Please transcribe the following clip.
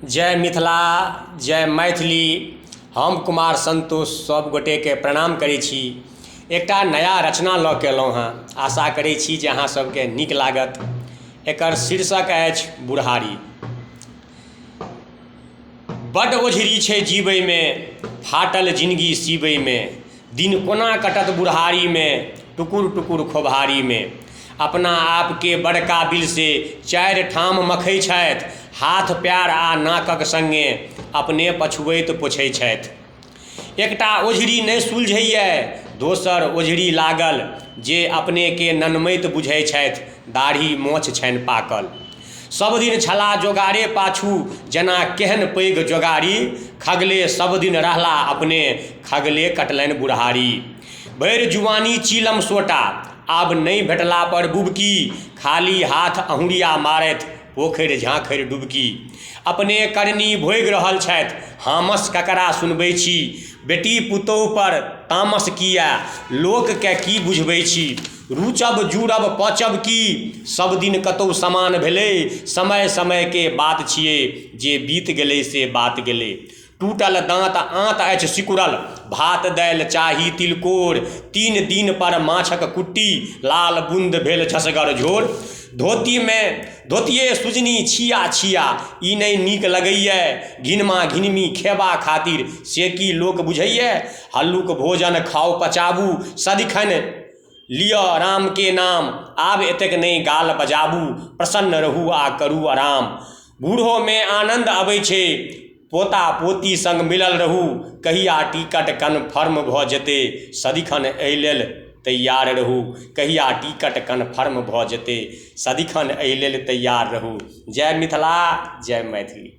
जय मिथिला जय मैथिली। हम कुमार संतोष सब गोटेके प्रणाम करै छी। एकटा नया रचना लऽ के एलहुँ हेँ, आशा करै छी जे अहाँ सबके नीक लागत। एकर शीर्षक अछि बुढ़ारी। बड्ड ओझरी छै जीबैमे, फाटल जिनगी सीबैमे, दिन कोना कटत बुढ़ारीमे, टुकुर टुकुर खोभारीमे। अपना आपके बड़ काबिल से चारि ठाम मखै छथि, हाथ पैर आ नाकक सङ्गे अपने पछुबैत पोछै छथि। एकटा ओझरी नहि सुलझैए, दोसर ओझरी लागल, जे अपनेके ननमैत बुझै छथि, दाढ़ी मोछ छनि पाकल। सब दिन छला जोगारे पाछू जेना केहन पैघ जोगारी, खगले सब दिन रहला अपने खगले कटलनि बुढ़ारी। भरि जुआनी चीलम सोटा आब नहि भेटला पर बुबकी, खाली हाथ अहुरिया मारथि पोखरि झाँखरि डुबकी। अपने करनी भोगि रहल छथि हामस ककरा सुनबै छी, बेटी पुतोहु पर तामस किया लोकके की बुझबै छी। रुचब जुड़ब पचब की सब दिन कतहु समान भेलै, समय समयके बात छियै जे बीत गेलै से बात गेलै। टूटल दाँत आँत अछि सिकुड़ल, भात दालि चाही तिलकोर, 3 दिन पर माछक कुट्टी, लाल बून्द भेल झसगर झोर। धोतीमे धोतिये सुजनी छिया छिया ई नहि नीक लगैए, घिनमा घिनमी खेबा खातिर से की लोक बुझैए। हल्लुक भोजन खाउ पचाबू सदिखन लिअ राम के नाम, आब एतेक नहि गाल बजाबू प्रसन्न रहू आ करू आराम। बूढ़ोमे आनन्द अबै छै पोता पोती संग मिलल रहू, कहिया टिकट कन्फर्म भऽ जेतै सदिखन एहि लेल तैयार रहू, कहिया टिकट कन्फर्म भऽ जेतै सदिखन एहि लेल तैयार रहू। जय मिथिला जय मैथिली।